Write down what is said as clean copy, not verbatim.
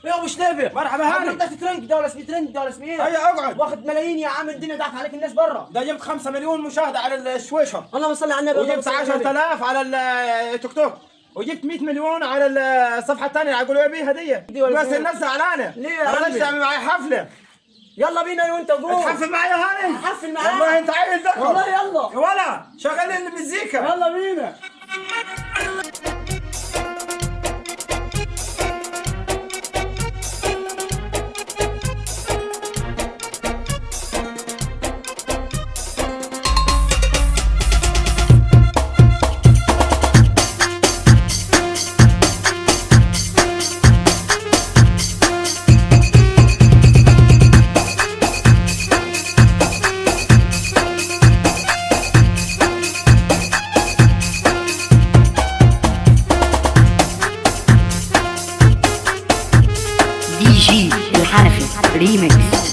يا ابو شنبه. مرحبا هاني. ده ترند ده ولا اسمه ترند ده ولا اسمه ايه؟ هيا اقعد. واخد ملايين يا عم، الدنيا ضاعت عليك الناس بره. ده جبت 5 مليون مشاهده على الشويشر. اللهم صل على النبي. وجبت 10,000 على التيك توك، وجبت 100 مليون على الصفحة الثانية اللي يقولوا بيه هديه. بس الناس زعلانة. ليه يا عمي؟ تعمل معي حفلة. يلا بينا انا وانت جوه. تحفل معي يا هاني؟ حفل معاك والله. انت عيل ذكر والله. يلا ولا شغل المزيكا. يلا بينا. دي جي الحنفي ريميكس.